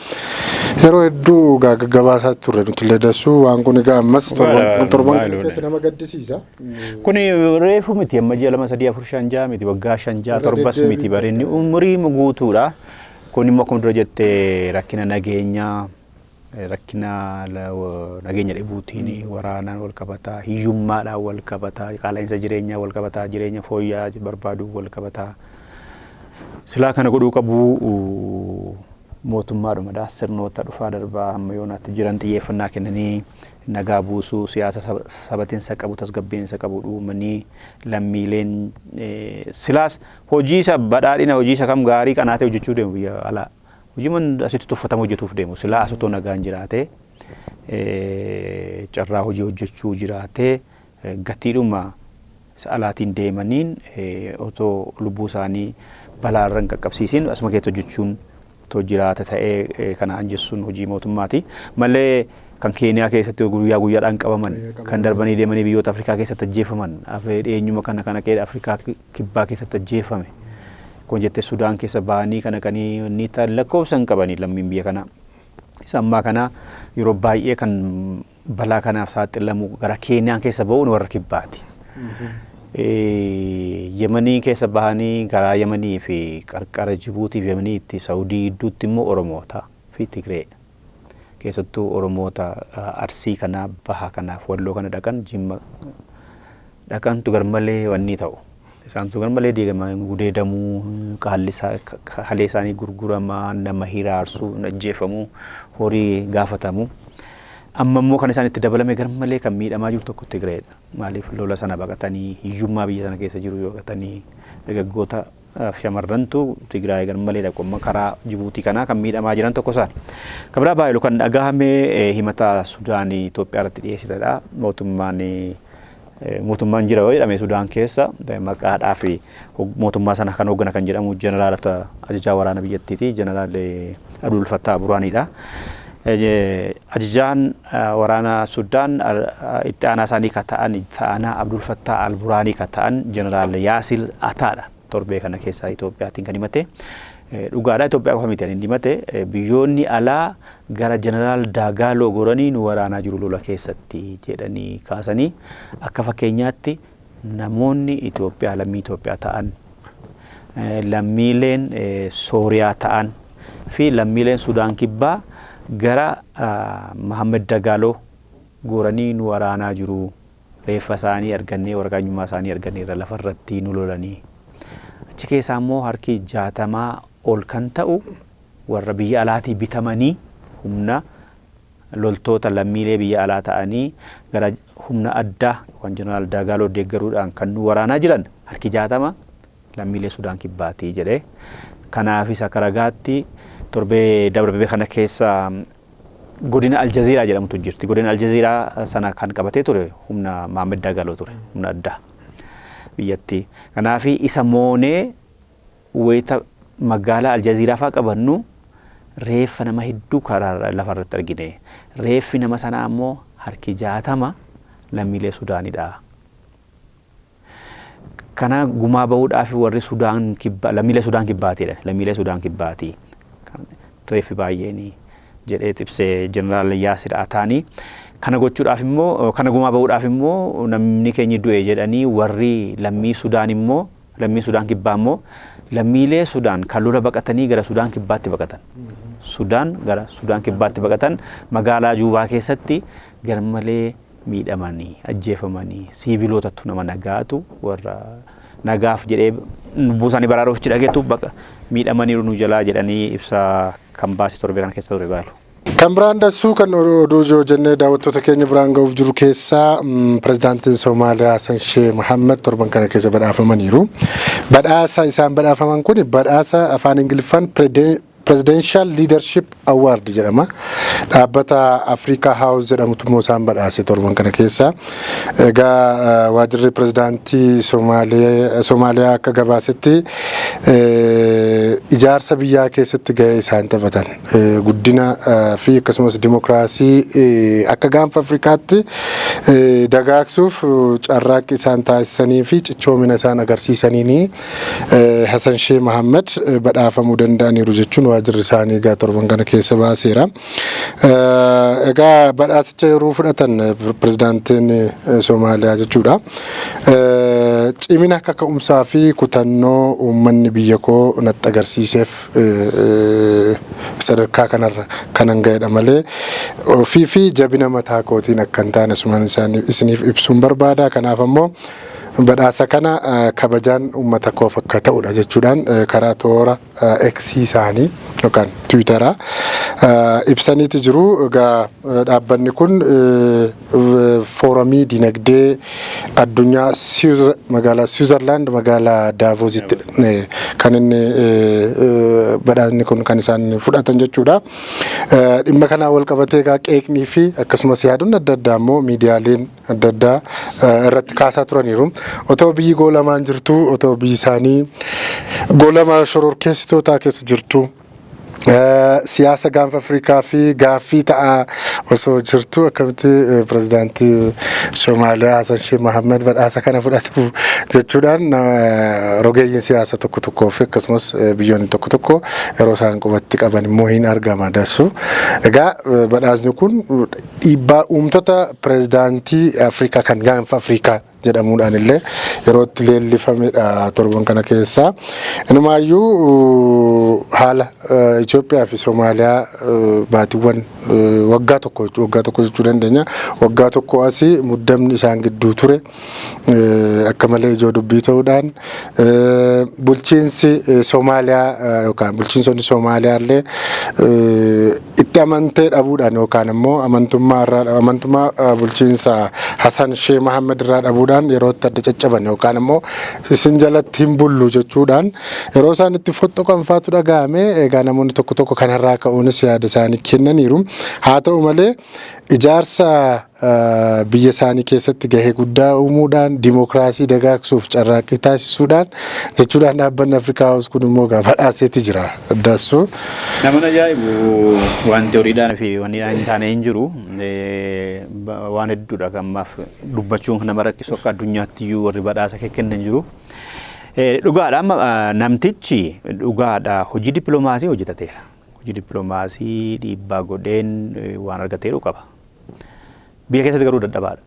yeroo hedduu gaggabaasaa turre nuti illee dassuu. Waan kun egaa ammas torban kana keessa nama gaddisiisa. Kuni reefu miti, amma ji'a 2, 3, 4, 5, 6 miti, waggaa 5, 6, 7s miti, barinni umurii guutuudha. Kun immoo akkuma dura jette rakkina nageenyaa, rakkina nageenya dhibuutiin, waraanaan wal qabataa, hiyyummaadhaan wal qabataa, qaala'insa jireenyaa wal qabataa, jireenya fooyya'aa barbaaduu wal qabataa. Silaa kana godhuu qabu mootummaadhumadha. Sirnoota dhufaa darbaa hamma yoonaatti jiran xiyyeeffannaa kennanii nagaa buusuu, siyaasa sabatiinsa qabu, tasgabbiinsa qabu uumanii lammiileen silaas hojii isa badhaadhina, hojii isa kam gaarii qanaatee hojjechuu deemu biyya alaa. Hojii man asitti tuffatamu hojjetuuf deemu. Silaa as otoo nagaan jiraatee, carraa hojii hojjechuu jiraatee, gatiidhuma isa alaatiin deemaniin otoo lubbuu isaanii balaarra hin qaqqabsiisin asuma keessatti hojjechuun otoo jiraata ta'ee kana anjessuun hojii mootummaati. Malee kan Keeniyaa keessatti guyyaa guyyaadhaan qabaman, kan darbanii deemanii biyyoota Afrikaa keessatti ajjeefaman, dhiyeenyuma kana kana Afrikaa Kibbaa keessatti ajjeefame. Kun jettee Sudaan keessa ba'anii kana kanii ni lakkoofsa hin qabanii lammiin biyya kanaa. Isa ammaa kana yeroo baay'ee kan balaa kanaaf saaxilamu gara Keeniyaan keessa ba'uun warra kibbaati. Yemanii keessa bahanii karaa Yemanii fi qarqara Jibuutii fi Yemaniitti Saawudii gidduutti immoo Oromoota fi Tigree. Keessattuu Oromoota Arsii kanaa, Baha kanaaf Walloo kana dhaqan, Jimma dhaqantu garmalee wanni ta'u. Isaantu garmalee diigamaa, gudeedamuu, halee isaanii gurguramaa, nama hiraarsuu, ajjeefamuu, horii gaafatamu. Amma immoo kan isaan itti dabalame garmalee kan miidhamaa jiru tokko Tigreedha. Maaliif lola sana baqatanii, hiyyummaa biyya sana keessa jiru baqatanii, dargaggoota shamarrantu Tigraay garmalee dhaqu, amma karaa Jibuutii kanaa kan miidhamaa jiran tokko isaani. Kan biraa baay'ee kan dhagahame himata Sudaanii Itoophiyaa irratti dhiyeessitedha. Mootummaan jira yoo jedhame Sudaan keessa maqaadhaa fi mootummaa sana kan hooggana kan jedhamu jeneraalota ajajaa waraana biyyattiiti. Jeneraal Abdul Fattah Burhaaniidha. Ajajaan waraana Sudaan itti aanaa isaanii kan ta'an, itti aanaa Abdul Fattah al Burhaanii kan ta'an jeneraal Yaasil Ataadha. Torbee kana keessaa Itoophiyaatiin kan himate. Dhugaadha, Itoophiyaa qofa miti kan himate, biyyoonni alaa gara jeneraal Daagaaloo goranii nu waraanaa jiru lola keessatti jedhanii kaasanii, akka fakkeenyaatti namoonni Itoophiyaa, lammii Itoophiyaa ta'an, lammiileen Sooriyaa ta'an fi lammiileen Sudaan Kibbaa gara Mahammed Dagaaloo goranii nu waraanaa jiru. Reeffa isaanii argannee, waraqaa eenyummaa isaanii arganneerra, lafarratti nu lolanii. Achi keessaa immoo harki 60 ol kan ta'u Warra biyya alaatii bitamanii, humna loltoota lammiilee biyya alaa ta'anii gara humna addaa yookaan Jeneraal Daagaaloo deeggaruudhaan kan nu waraanaa jiran harki 60 lammiilee Sudaan Kibbaatii jedhee. Kanaafis akka ragaatti torbee darbe kana keessa godina Aljazeeraa jedhamutu jirti. Godina Aljazeeraa sana kan qabatee ture humna Maammed Daagaloo ture, humna addaa biyyattii. Kanaaf isa moonee wayita magaalaa Aljazeeraa fa'aa qabannu reeffa nama hedduu karaa lafarratti argine. Reeffi nama sanaa immoo harki 60 lammiilee Sudaanidha. Kana gumaa bahuudhaaf warri Sudaan Kibbaa, lammiilee Sudaan Kibbaatiidha. Lammiilee Sudaan Kibbaati. Reeffi baay'een jedhee ibsee Jeneraal Yaasir Ataanii. Kana gochuudhaaf immoo, kana gumaa bahuudhaaf immoo namni keenya du'e jedhanii warri lammii Sudaan immoo, lammii Sudaan Kibbaa immoo, lammiilee Sudaan kan lola baqatanii gara Sudaan Kibbaatti baqatan. Sudaan gara Sudaan Kibbaatti baqatan magaalaa Juubaa keessatti garmalee miidhamanii, ajjeefamanii, siivilootatu, nama nagaatu, warra nagaaf jedhee lubbuu isaanii baraaruuf jedhageetu baqa miidhamaniiru nu jalaa jedhanii ibsa kan baase torbee kana keessa ture baalu. Kan biraan dassuu kan oduu ijoo jennee daawwattoota keenya biraan ga'uuf jiru keessaa, pirezidaantiin Somaaliyaa Hassan Sheeh Mohammed torban kana keessa badhaafamaniiru. Badhaasa isaan badhaafaman kun badhaasa afaan Ingiliffaan Presidential Leadership Award jedhama. Dhaabbata Africa House jedhamutu immoo isaan badhaase torban kana keessa. Egaa waajjirri pirezidaantii Somaaliyaa akka gabaasetti, ijaarsa biyyaa keessatti gahee isaan taphatan, guddina fi akkasumas dimokiraasii akka gaanfa Afrikaatti dagaagsuuf carraaqqii isaan taasisanii fi cichoomina isaan agarsiisaniini Hasan Sheeh Mahammad badhaafamuu danda'aniiru jechuun waajjirri isaanii egaa torban kana keessa baaseera. Egaa badhaasicha yeroo fudhatan pirezidaantiin Somaaliyaa jechuudha, "Cimina, kaka'umsaa fi kutannoo uummanni biyya koo natti agarsiiseef sadarkaa kanarra kanan ga'edha malee ofii fi jabina mataa kootiin akka hin taane asumaan isiniif ibsuun barbaada. Kanaaf ammoo badhaasa kana kabajaan uummata koof akka ta'udha" jechuudhaan karaa toora X isaanii yookaan Tiwiitaraa ibsaniiti jiru. Egaa dhaabbanni kun fooramii dinagdee addunyaa magaalaa Siwiizerlaand, magaalaa Daavoositti kan inni badhaasni kun kan isaan fudhatan jechuudha. Dhimma kanaan wal qabatee egaa qeeqnii fi akkasumas yaadonni adda addaa immoo miidiyaaleen adda addaa irratti kaasaa turaniiru. Otoo biyyi goolamaan jirtu, otoo biyyi isaanii goolama shororkeessitootaa keessa jirtu, siyaasa gaanfa Afrikaa fi gaaffii ta'aa osoo jirtu akkamitti pirezidaantii Somaaliyaa Hasan Sheekh Mahammed badhaasa kana fudhatu jechuudhaan rogeeyyiin siyaasa tokko tokkoo fi akkasumas biyyoonni tokko tokko yeroo isaan qubatti qaban immoo hin argama dassu. Egaa badhaasni kun dhiibbaa uumtota pirezidaantii Afrikaa kan gaanfa Afrikaa jedhamuudhaan illee yeroo itti leellifamedha torban kana keessa. Inumaayyuu haala Itoophiyaa fi Somaaliyaa baatiiwwan waggaa tokko, waggaa tokko jechuu dandeenya. Waggaa tokko asii muddamni isaan gidduu ture akka malee ijoo dubbii ta'uudhaan, bulchiinsi Somaaliyaa yookaan bulchiinsonni Somaaliyaa illee itti amantee dhabuudhaan yookaan immoo amantummaa irraa, amantummaa bulchiinsa Hasan Sheeh Mahammed irraa dhabuudhaan yeroo itti adda caccaban yookaan immoo isin jalatti hin bullu jechuudhaan yeroo isaan itti fottoqan faatu dhaga'ame. Egaa namoonni tokko tokko kanarraa ka'uunis yaada isaanii kennaniiru. Haa ta'u malee, ijaarsa biyya isaanii keessatti gahee guddaa uumuudhaan, dimokiraasii dagaagsuuf carraaqqii taasisuudhaan jechuudhaan dhaabbanni Afrikaa House kun immoo egaa badhaaseeti jira. Dassuu. Nama ajaa'ibu, wanti horiidhaan fi wanni hin taane hin jiru. Waan hedduudha kan ammaaf dubbachuun nama rakkisu, akka addunyaatti iyyuu warri badhaasa kennan jiru. Dhugaadha, amma namtichi dhugaadha hojii dippiloomaasii hojjetateera. Hojii dippiloomaasii dhiibbaa godheen waan argateeru qaba. Biyya keessatti garuu dadhabaadha.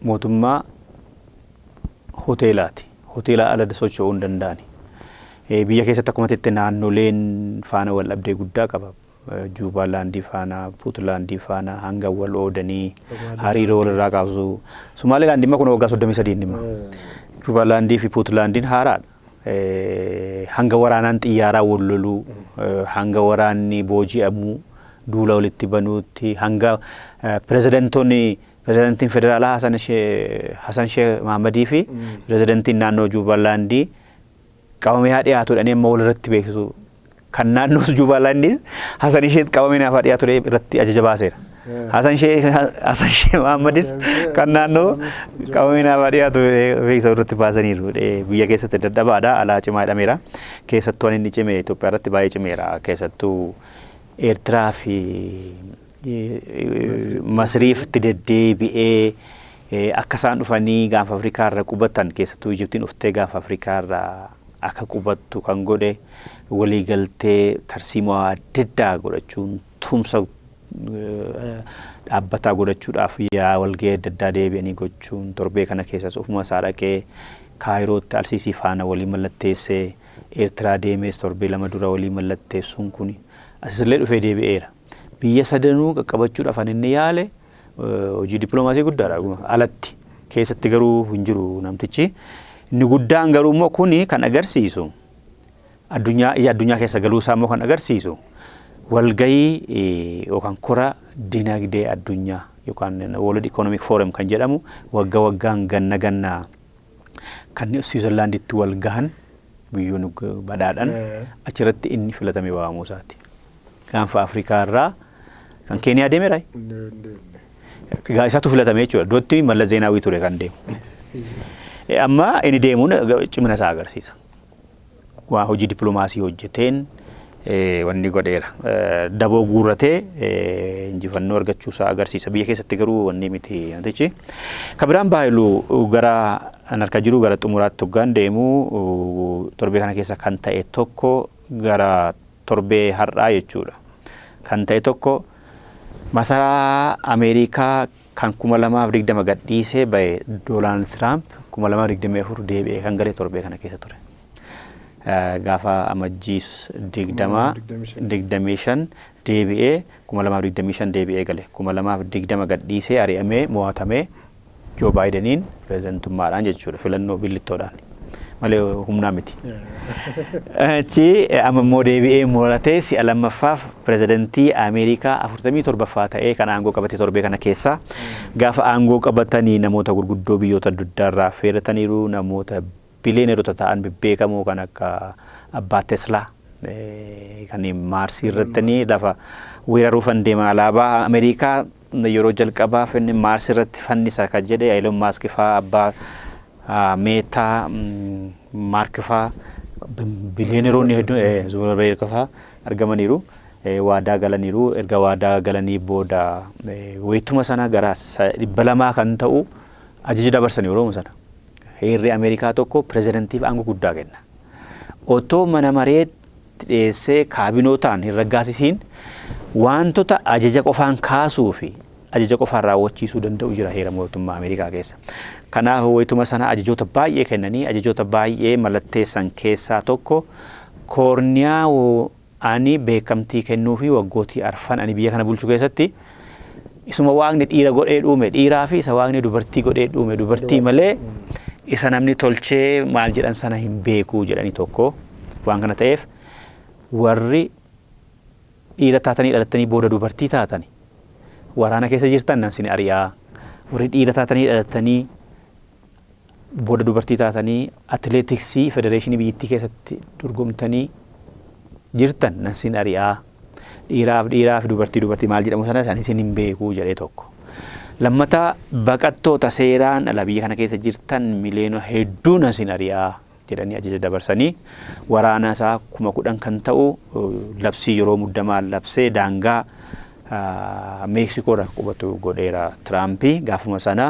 Mootummaa hoteelaati. Hoteela ala socho'uu hin danda'ani. Biyya keessatti akkuma jette naannoleen faana wal dhabdee guddaa qaba. Juubaalaandii faana, Puutlaandii faana hanga wal oodanii hariiroo walirraa kaasu. Sumaaleelaand dhimma kun waggaa 33 dhimma. Juubaalaandii fi Puutlaandiin haaraadha. Hanga waraanaan xiyyaaraa wal loluu hanga waraanni booji'amuu duula walitti banuutti hanga pirezidantiin federaalaa Hasan Sheekh Mahamadii fi pirezidantiin naannoo Juubalaandii qabamee haa dhiyaatu jedhanii amma walirratti beeksisu. Kan naannoo Juubalaandis Hasan Sheekh qabamee naaf haa dhiyaatu irratti ajaja baaseera. Hasan Sheekh Mahamadis kan naannoo qabamee naaf haa dhiyaatu beeksisa irratti baasaniiru. Biyya keessatti dadhabaadha, alaa cimaa jedhameera. Keessattuu inni cime Itoophiyaa irratti baay'ee cimeera. Keessattuu Eertiraa fi Masriif itti deddeebi'ee akka isaan dhufanii gaafa Afrikaa irra qubatan, keessattuu Ijiptiin dhuftee gaafa Afrikaa irra akka qubattu kan godhe, waliigaltee tarsiimoo adda addaa godhachuun tumsa dhaabbataa godhachuudhaaf yaa walgahii adda addaa deebi'anii gochuun, torbee kana keessas ofuma isaa dhaqee Kaayirootti Alsiisii faana walii mallatteessee, Eertiraa deemees torbee 2 dura walii mallatteessuun kun asisillee dhufee deebi'eera. Biyya sadanuu qaqqabachuudhaaf kan inni yaale hojii dippiloomaasii guddaadha alatti, keessatti garuu hin jiru namtichi. Inni guddaan garuu immoo kuni kan agarsiisu addunyaa ija addunyaa keessa galuu isaa immoo kan agarsiisu walgahii yookaan kora dinagdee addunyaa yookaan World Economic Forum kan jedhamu wagga waggaan ganna ganna kan Siwiizerlaanditti wal gahan biyyoonni badhaadhan achirratti inni filatame waamuu isaati. Gaanfa Afrikaa irraa kan Keeniyaa deemeera. Egaa isatu filatame jechuudha. Iddootti Mallas Zeenaawii ture kan deemu. Amma inni deemuun cimina isaa agarsiisa. Waa hojii dippiloomaasii hojjeteen wanni godheera. Daboo guurratee injifannoo argachuu isaa agarsiisa. Biyya keessatti garuu wanni miti namtichi. Kan biraan baay'ee gara an harka jiru gara xumuraatti hoggaan deemu, torbee kana keessa kan ta'e tokko, gara torbee har'aa jechuudha. Kan ta'e tokko masaraa Ameerikaa kan 2020 gadhiisee bahe Doonaald Tiraamp 2024 deebi'ee kan gale torbee kana keessa ture. Gaafa Amajjii 20 25 deebi'ee, 2025 deebi'ee gale. 2020 gadhiisee ari'amee mo'atamee Joo Baayideniin pirezidantummaadhaan jechuudha, filannoo billittoodhaan malee humnaa miti. Achi amma immoo deebi'ee mo'atee si'a lammaffaaf pirezidantii Ameerikaa 47ffaa ta'ee kan aangoo qabate torbee kana keessa. Gaafa aangoo qabatanii namoota gurguddoo biyyoota adda addaa irraa affeerrataniiru, namoota biliyeenerota ta'an bebbeekamoo kan akka abbaa Teslaa kan Maarsii irratti lafa weeraruufan deema, alaabaa Ameerikaa yeroo jalqabaaf inni Maarsii irratti fannisa kan jedhe Elon Musk faa, abbaa Meetaa Maark faa, biliyeeneroonni hedduun Zuukarbeerg faa argamaniiru. Waadaa galaniiru. Erga waadaa galanii booda wayituma sana gara 200 kan ta'u ajaja dabarsanii yeroo sana. Heerri Ameerikaa tokko pirezidantiif aangoo guddaa kenna. Otoo mana mareetti dhiyeessee kaabinootaan hin raggaasisiin wantoota ajaja qofaan kaasuu fi ajaja qofaan raawwachiisuu danda'u jira heera mootummaa Ameerikaa keessa. Kanaaf wayituma sana ajajoota baay'ee kennanii ajajoota baay'ee mallatteessan keessaa tokko koorniyaa ani beekamtii kennuu fi waggootii arfan ani biyya kana bulchu keessatti isuma Waaqni dhiira godhee dhuume dhiiraa fi isa Waaqni dubartii godhee dhuume dubartii malee isa namni tolchee maal jedhan sana hin beekuu jedhanii. Tokko waan kana ta'eef, warri dhiira taatanii dhalattanii booda dubartii taatanii waraana keessa jirtan nan sin ari'aa, warri dhiira taatanii dhalattanii booda dubartii taatanii atileetiksii federeeshinii biyyattii keessatti dorgomtanii jirtan nan sin ari'aa, dhiiraaf dhiiraa fi dubartii dubartii maal jedhamu sana san isin hin beekuu jedhee tokko. Lammataa, baqattoota seeraan ala biyya kana keessa jirtan miliyoona hedduu nan sin ari'aa jedhanii ajaja dabarsanii, waraana isaa 10,000 kan ta'u labsii yeroo muddamaa labsee daangaa Meeksikoo irra qubatu godheera Tiraampii gaafuma sana.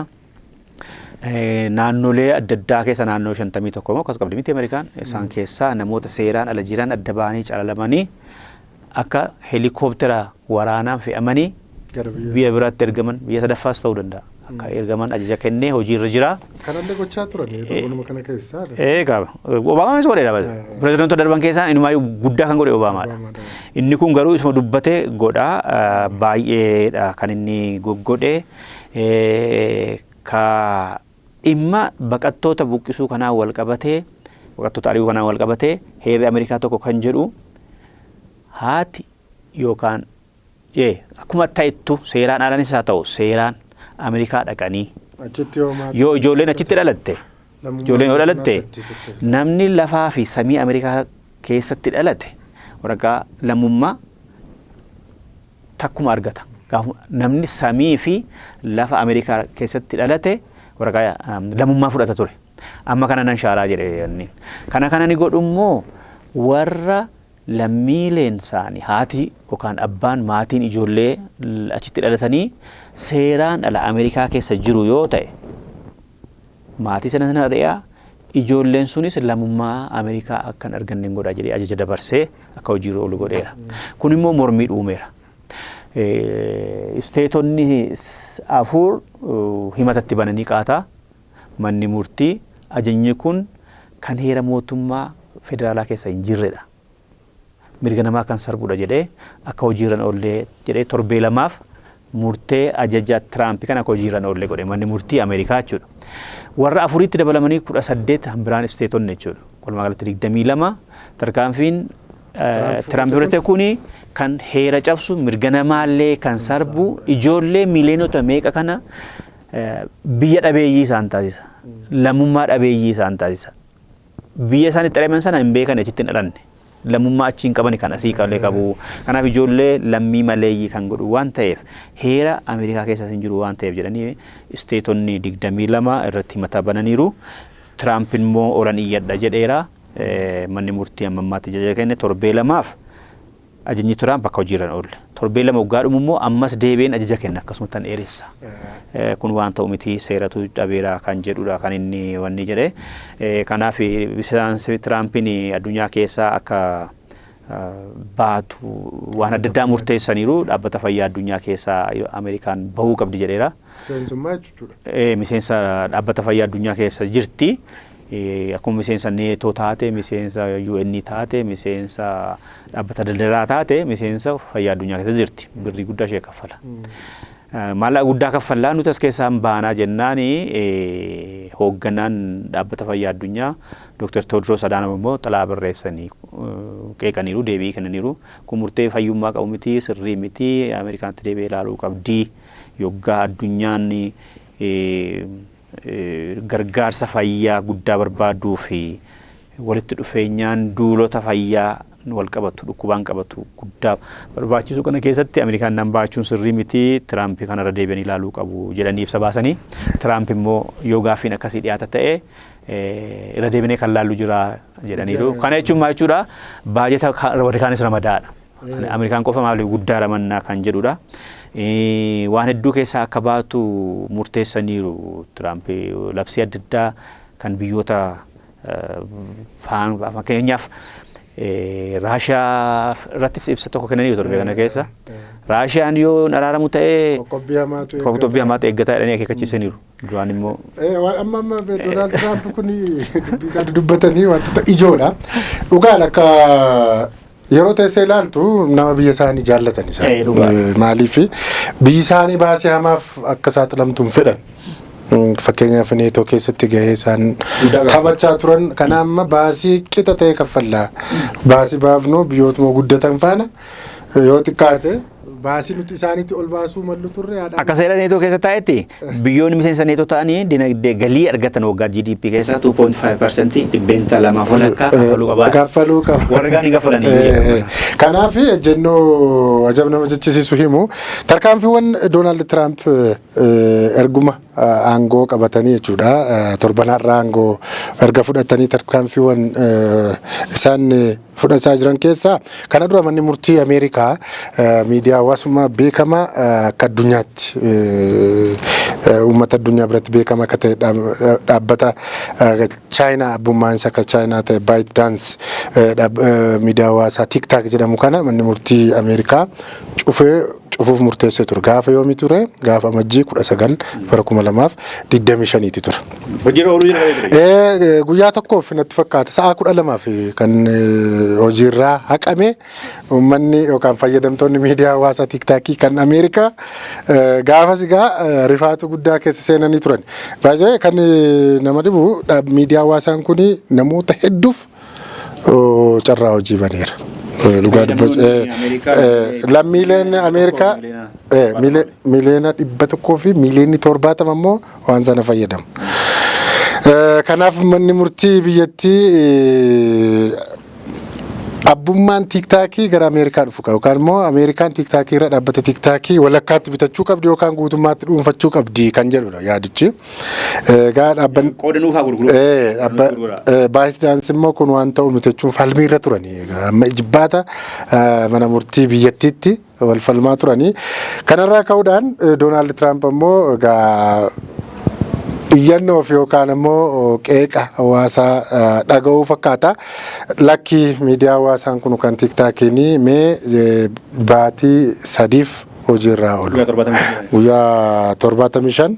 Naannolee adda addaa keessa, naannoo 51 moo akkas qabdi miti Ameerikaan, isaan keessaa namoota seeraan ala jiran adda ba'anii calalamanii akka heelikooptera waraanaan fe'amanii biyya biraatti ergaman, biyya sadaffaas ta'uu danda'a. Akka ergaman ajaja kennee hojiirra jira. Kanallee gochaa turan torbanuma kana keessaa. Egaa Obaamaan godheera. Pirezidaantota darban keessaa inumaayyuu guddaa kan godhe Obaamaadha. Inni kun garuu isuma dubbate godha, baay'eedha kan inni godhe. Ka dhimma baqattoota buqqisuu kanaan wal qabatee, baqattoota ari'uu kanaan wal qabatee, heerri Ameerikaa tokko kan jedhu Haati yookaan akkuma ta'ettu seeraan alanis haa ta'u seeraan Ameerikaa dhaqanii yoo ijoolleen achitti dhalatte, ijoolleen yoo dhalatte, namni lafaa fi samii Ameerikaa keessatti dhalate waraqaa lammummaa takkuma argata. Namni samii fi lafa Ameerikaa keessatti dhalate waraqaa lammummaa fudhata ture. Amma kana nan shaaraa jedhe inni. Kana ni godhu immoo warra lammiileen isaanii haati yookaan abbaan, maatiin ijoollee achitti dhalatanii seeraan ala Ameerikaa keessa jiru yoo ta'e, maatii sana sana ari'aa, ijoolleen sunis lammummaa Ameerikaa akka hin arganne godha jedhee ajaja dabarsee akka hojiirra oolu godheera. Kun immoo mormii uumeera. Isteetonni 4 himatatti bananii qaataa manni murtii ajajni kun kan heera mootummaa federaalaa keessa hin jirredha, mirga namaa kan sarbudha jedhee akka hojiirra oollee jedhee torbee 2f murtee ajaja Tiraamp kan akka hojiirra oollee godhe manni murtii Ameerikaa jechuudha. Warra afuriitti dabalamanii 18 hambiraan isteetonni jechuudha. Walumaa galatti 22 tarkaanfiin Tiraamp fudhate kuni kan heera cabsu, mirga namaallee kan sarbu, ijoollee miiliyoonota meeqa kana biyya dhabeeyyii isaan taasisa. Lammummaa dhabeeyyii isaan taasisa. Biyya isaan itti dhalaman sana hin beekan, achitti hin dhalanne. Lammummaa achi hin qaban, kan asii qalee qabu. Kanaaf ijoollee lammii maleeyyii kan godhu waan ta'eef, heera Ameerikaa keessa hin jiru waan ta'eef jedhanii isteetonni 22 irratti himata bananiiru. Tiraamp immoo olan iyyadha jedheera. Manni murtii amma ammaatti ajaja kenne, torbee 2f ajajni Tiraamp akka hojiirra oolle. Torbee 2 waggaa dhumu immoo ammas deebi'een ajaja kenna, akkasuma tan dheeressa. Kun waan ta'u miti, seeratu dhabeera kan jedhudha kan inni wanni jedhe. Kanaaf Tiraampiin addunyaa keessaa akka baatu waan adda addaa murteessaniiru. Dhaabbata fayyaa addunyaa keessaa Ameerikaan bahuu qabdi jedheera. Miseensummaa jechuudha. Miseensa dhaabbata fayyaa addunyaa keessa jirti. Akkuma miseensa neetoo taate, miseensa UN taate, miseensa dhaabbata daldalaa taate, miseensa fayyaa addunyaa keessa jirti. Birrii guddaa ishee kaffala. Maallaqa guddaa kaffallaa nuti as keessaan baanaa jennaan, hoogganaan dhaabbata fayyaa addunyaa Dr. Tewodros Adhanom immoo xalaa barreessanii qeeqaniiru, deebii kennaniiru. Kun murtee fayyummaa qabu miti, sirrii miti, Ameerikaatti deebi'ee ilaaluu qabdi. Yoggaa addunyaan gargaarsa fayyaa guddaa barbaaduu fi walitti dhufeenyaan duulota fayyaa wal qabatu, dhukkubaan qabatu guddaa barbaachisu kana keessatti Ameerikaan nan baachuun sirrii miti, Tiraamp kanarra deebi'anii ilaaluu qabu jedhanii ibsa baasanii, Tiraamp immoo yoo gaaffiin akkasii dhiyaata ta'e irra deebinee kan laallu jira jedhaniiru. Kana jechuun maal jechuudha? Baajeta warri kaanis ramadaadha. Ameerikaan qofa maaliif guddaa ramannaa kan jedhudha. Waan hedduu keessaa akka baatu murteessaniiru. Tiraamp labsii adda addaa kan biyyoota, fakkeenyaaf Raashiyaa irrattis ibsa tokko kennaniiru torbee kana keessa. Raashiyaan yoo hin araaramu ta'ee qoqqobbii hamaatu eeggataa jedhanii akeekkachiisaniiru. Duraan immoo. Waan amma amma Doonaald Tiraamp kun dubbii isaa dubbatanii wantoota ijoodha. Dhugaan akka yeroo teessee ilaaltu nama biyya isaanii jaallatan isaan. Maaliif biyyi isaanii baasii hamaaf akka saaxilamtu hin fedhan. Fakkeenyaaf neetoo keessatti gahee isaan taphachaa turan kana amma baasii qixa ta'e kaffallaa. Baasii baafnu biyyootuma guddatan faana yoo xiqqaate baasii nuti isaanitti ol baasuu mallu turre. Akka seera neetoo keessa taa'etti biyyoonni miseensa neetoo ta'anii dinagdee galii argatan waggaa GDP keessa 2.5%, 2.5% kaffaluu qabaa. Kaffaluu qaba. Warri kaan hin kaffalanii. Kanaaf ejjennoo ajab nama jechisiisu himu. Tarkaanfiiwwan Doonaald Tiraamp erguma aangoo qabatanii jechuudha. Torban har'aa aangoo erga fudhatanii tarkaanfiiwwan isaan fudhachaa jiran keessaa, kana dura manni murtii Ameerikaa miidiyaa hawaasummaa beekamaa akka addunyaatti uummata addunyaa biratti beekamaa akka ta'e, dhaabbata Chaayinaa abbummaan isaa akka Chaayinaa ta'e ByteDance, miidiyaa hawaasaa TikTok jedhamu kana manni murtii Ameerikaa cufee cufuuf murteessee ture. Gaafa yoomii ture? Gaafa Amajjii 19 bara 2025ti ture. Hojiirra ooluu jalqabee ture. Guyyaa tokkoof natti fakkaata sa'a 12f kan hojiirraa haqame. Uummanni yookaan fayyadamtoonni miidiyaa hawaasaa TikTokii kan Ameerikaa gaafas egaa rifaatu guddaa keessa seenanii turan. Baay'ee kan nama dhibu miidiyaa hawaasaan kun namoota hedduuf carraa hojii baneera. Dhugaa dubbachuu lammiileen Ameerikaa 170 miiliyoona immoo waan sana fayyadamu. Kanaaf manni murtii biyyattii abbummaan TikTokii gara Ameerikaa dhufu qaba yookaan immoo Ameerikaan TikTokii irra dhaabbata TikTokii walakkaatti bitachuu qabdi yookaan guutummaatti dhuunfachuu qabdi kan jedhudha yaadichi. Egaa dhaabbanni Qooda nuufaa gurguru. ByteDance immoo kun waan ta'u miti jechuun falmii irra turanii amma jibbaata mana murtii biyyattiitti wal falmaa turanii. Kanarraa ka'uudhaan Doonaald Tiraamp ammoo egaa iyyannoof yookaan immoo qeeqa hawaasaa dhaga'uu fakkaata. Lakki, miidiyaa hawaasaan kun kan TikTokiin mee baatii 3f hojiirra oolu. Guyyaa 75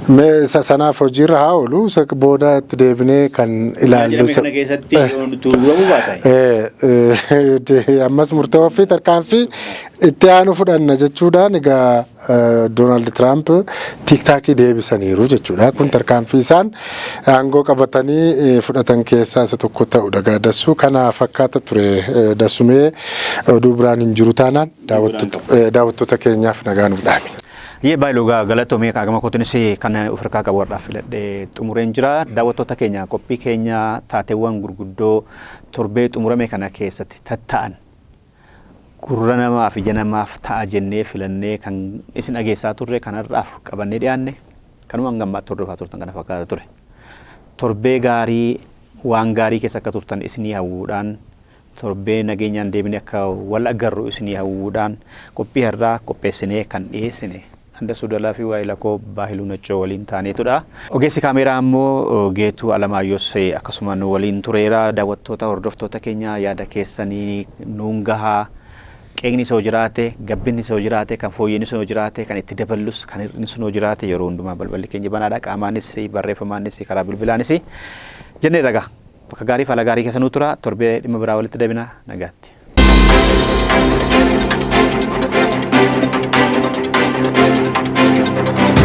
mee sanaaf hojiirra haa oolu, booda itti deebinee kan ilaallu. Kana keessatti gurguramuu baata. Ammas murtoo fi tarkaanfii itti aanu fudhanna jechuudhaan egaa Doonaald Tiraamp TikTokii deebisaniiru jechuudha. Kun tarkaanfii isaan aangoo qabatanii fudhatan keessaa isa tokko ta'udha. Dassuu kana fakkaata ture. Dassumee, oduu biraan hin jiru taanaan daawwattoota keenyaaf nagaa nuuf dhaami. Yee, baay'ee dhugaa galatoomee. Gama kootinis kan of harkaa qabu har'aaf filadhee xumureen jira. Daawwattoota keenya, qophii keenya taateewwan gurguddoo torbee xumurame kana keessatti tatta'an gurra namaaf ija namaaf ta'a jennee filannee kan isin dhageessaa turre kan har'aaf qabannee dhiyaanne kanuma hanga ammaatti hordofaa turtan kana fakkaata ture. Torbee gaarii waan gaarii keessa akka turtan isinii hawwuudhaan, torbee nageenyaan deebinee akka wal agarru isinii hawwuudhaan, qophii har'aa qopheessinee kan dhiyeessine Handasuu Dalaa fi Waa'ee Lakoo Baahiluu Naccoo waliin taaneetudha. Ogeessi kaameeraa immoo Geetuu Alamaayyoos akkasuma nu waliin tureera. Daawwattoota, hordoftoota keenya, yaada keessanii nuun gahaa. Qeeqni soo jiraate, gabbinni soo jiraate, kan fooyyeenni soo jiraate, kan itti daballus, kan hir'inni soo jiraate, yeroo hundumaa balballi keenya banaadha. Qaamaanis, barreeffamaanis, karaa bilbilaanis jennee ragaa. Bakka gaarii fi haala gaarii keessa nuu tura. Torbee dhimma biraa walitti deebina. Nagaatti. Thank you.